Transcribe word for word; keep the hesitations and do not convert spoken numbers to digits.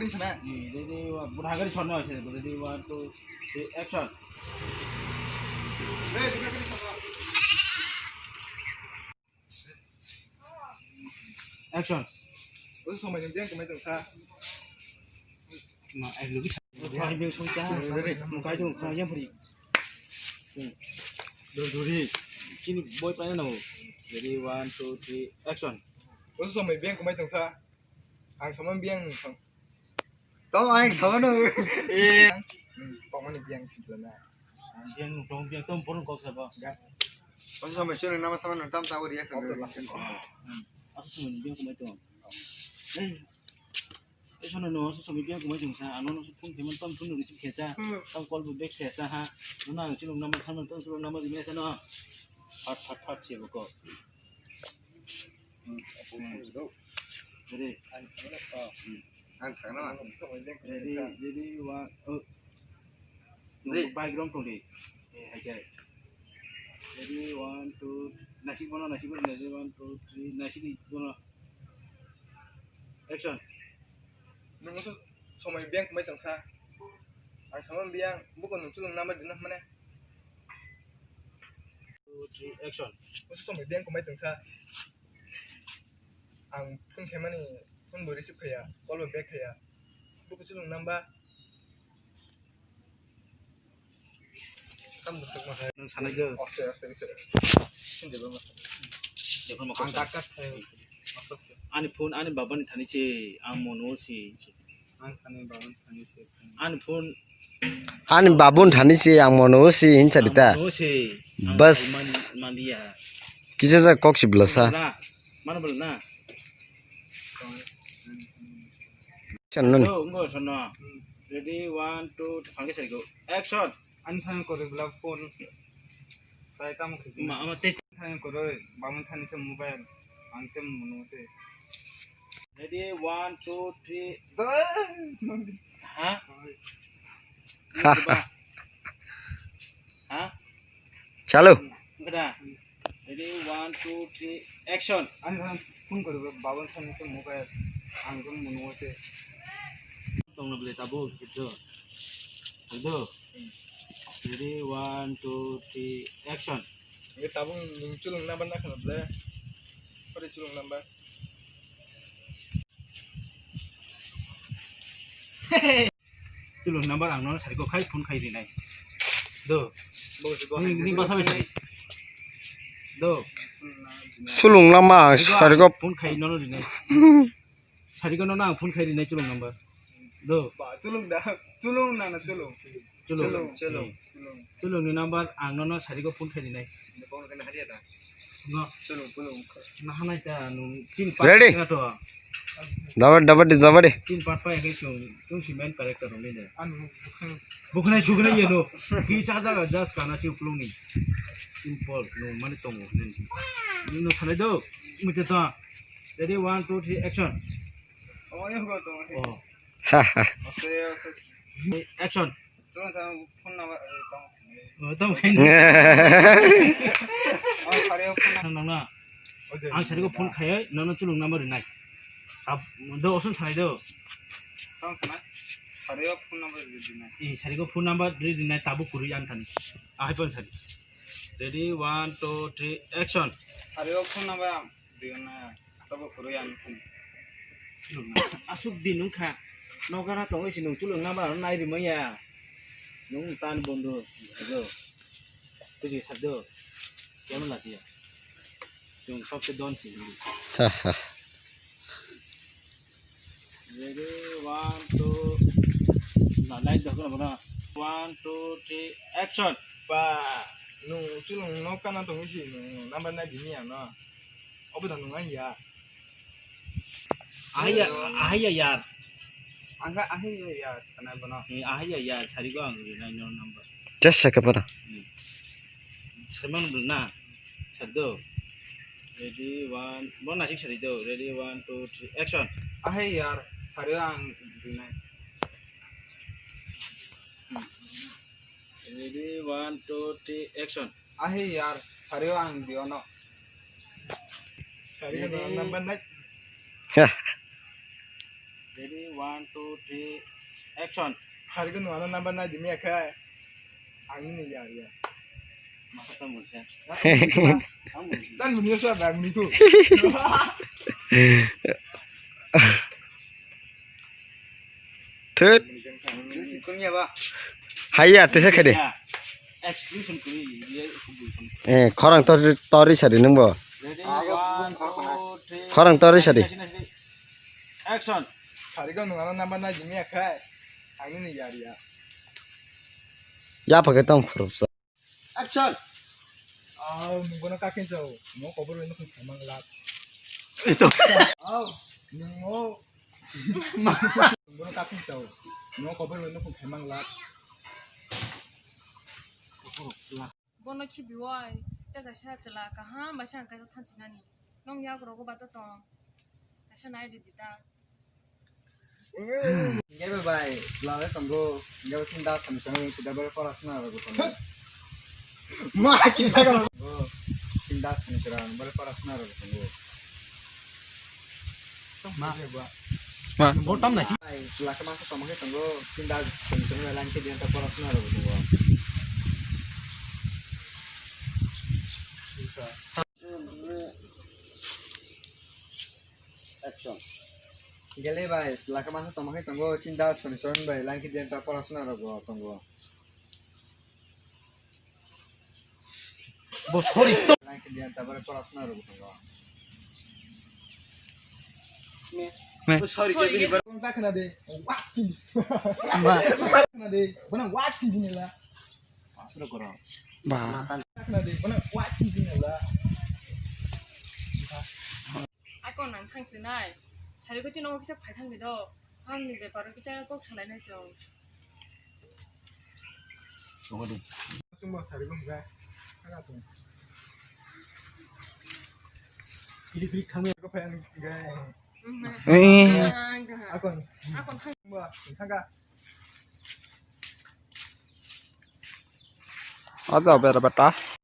Ready, one, two, three, action. Action. Usu somai ni biyang kemai tong sa. Ma, ai lubi sa. Ai biyang song cha. Mukai tong sa yang puri. Duri duri. Chini boy pa na. Ready, one, two, three, action. Usu somai biyang kemai tong sa. Ang somai biyang ni tong. Tong ang somai no. Eh. Tong mani biyang si na. Biyang nung tong, biyang tong, borok kok sabo. Ga. Oso sampai sini nama sama nang tam tahu dia kan. Oke, lah. Hmm. Oso sampai biyang kumai tong. Eh. Eh, sono no, oso sampai biyang kumai tong sa, ano no phone payment tam phone receive khe cha. Hmm. Tam call back khe cha ha. No na chilung nama sama tam chilung nama di mesa no. Fat, fat, fat, siya ko. Hmm. Ready? Ang sakno. Ready, ready, one, oh. Ready. Background tong di. Eh, hai kai. Ready, one, two, nasik bono, nasik bono, ready, one, two, three, nasik bono. Action. Nung somai biyang kumai tong sa. Ang sama biyang, bukan nung chulung nama dinah mana. Two, three, action. Usu somai biyang kumai tong sa. Ang phone khaimani, phone bo receive khaya, call bo back khaya. Buku chulung namba. Kam dum tuk ma hai. Nung sanai jo. Oste, oste, oste. Sini dulu, Mas. Ang kakat hai. Oste, oste. Ani phone, ani babani thani che, ang mono si. Ani phone. Ani babun thani se ang mono si hinsa dita. Ang mono se. Bas. Ang man-, manliya. Kisa ja kok si blasa. Bla. Mana bla na? Chan nun. Go, go, sono. Ready, one, two, three, phangke sari go. Action. Ani thani kori bla phone. Tai tamo khisi. Ma, ma, te. Thani kori, bamun thani se mobile. Ang se mono se. Ready, one, two, three. Doi. Ha? Ha, ha. Ha? Chalo. Kada. Ready, one, two, three, action. Ani thani phone kori, baban thani se mobile. Ang jong mono se. Tongna bele tabo, gitu. Aldo. Ready, one, two, three, action. Ini tabung nung chulung number na khana ble. Pare chulung number. Chulung number ang no sari ko khai phone khai rinai. Do. Ni, ni basa bai sari. Do. Chulung number ang sari ko phone khai no rinai. Sari ko no na ang phone khai rinai chulung number. Do. Ba, chulung da. Chulung na na chulung. Chulung. Chulung. Chulung. Chulung. Chulung ni number ang no no sari ko phone khai rinai. Ni phone khai na hariya da. No. Chulung, chulung. Na hanai ta nung tin part. Ready? Na to. Dabar, dabar di, dabar di. Tin part pa yang chung, chung si main character ni de. Anu bukhang. Bukhnai sugnai ya no. Ki cha cha just kana si uklung ni. Simple no mani tongo. Ni no sanai do. Mute ta. Ready, one, two, three, action. Oh, yang gua tong. Oh. Haha. Oke, oke. Action. Chulung sa phone number, eh, tong. Oh, tong khai. Oh, sari phone number. Nang na. Oje. Ang sari ko phone khai, nono chulung number rinai. Tab, do osun sanai do. Tong sanai. Sari phone number rinai. Eh, sari ko phone number ri rinai tabu kuri ang thani. Ahai pon sari. Ready, one, two, three, action. Sari phone number ang rinai. Tabo khurui ang phone. Asuk din wngkha. Nokara tongwi si nung chulung number ano nai rimaya. Nung tan bondo. Ajo. Kuji sakdo. Kemo latiya. Chung sabse don si. Haha. Ready, one, two. Na, light dah kena mana? One, two, three, action. Pa, nung chulung nokana tongwi si nung number nai dini ano. Obo da nung ang ya. Ahaya, ahaya yar. Angka ahaya yar sana bono. Eh, ahaya yar, sari ko ang rinai no number. Just second bono. Hmm. Sari mano bel na. Sari do. Ready, one. Bono nasik sari do. Ready, one, two, three, action. Ahaya yar, sari ang rinai. Ready, one, two, three, action. Ahi yar, sari ang diono. Sari ang number nai. Ready, one, two, three, action. Hari ko nungano number nai dimi akhai. Ang ni ya ya. Masa ta mungsa. Dan mungsa sa bang ni tu. Thut. Kunya ba. Haiya, tesa khade. Exclusion kuri, ye kubu. Eh, khorang tor, tori sadi nungbo. Ready, one, two, three. Khorang tori sadi. Action. Sarigo nungano number nai jimi akhai. Ang ni yari ya. Ya pakai tong khurupsa. Action. Au, nunggono kakin chao. No kobor weno khun khamang lak. Ito. Au, nungo. Nunggono kakin chao. No kobor weno khun khamang lak. Bono khibiwai, tei kaisa chwla kaham bai se ang kaisa thansinani. Nong yak rogo ba to tong. Kaisa nai di ta. Hingke bai bai, chwla le tongo. Hingke bo sinda sani sani sida bai pora suna rogo tongo. Ma ki ta tongo. Sinda sani sani bai pora suna rogo tongo. Ma. Ma. Bo tam nai si. Ai, chwla khe masa tongma khe tongo, sinda song song line khe diyan ta pora suna rok tongo. Action. Gele bai, chwla khe masa tongma khe tongo, sinda song song bai line khe diyan ta pora suna rok tongo. Bo sorry to. Nang khe diyan tabare pora suna rok tongo. Me. Me. Bo sorry ke bini bar. Kong ta khna de. Watching. Ma. Khna de. Bona watching bini la. Asro koro. Ba. Ta khna de. Bona watching bini la. Akon nang thang sinai. Sari ko chino kisa phai thang ni do. Ang ni bepar kisa kok salai nai song. Songo dum. Sumba sari ko ga. Aga to. Pili pili khang ko phai ang ga. Eh. Akon. Akon thang. Sumba thang ga. Aja bera beta.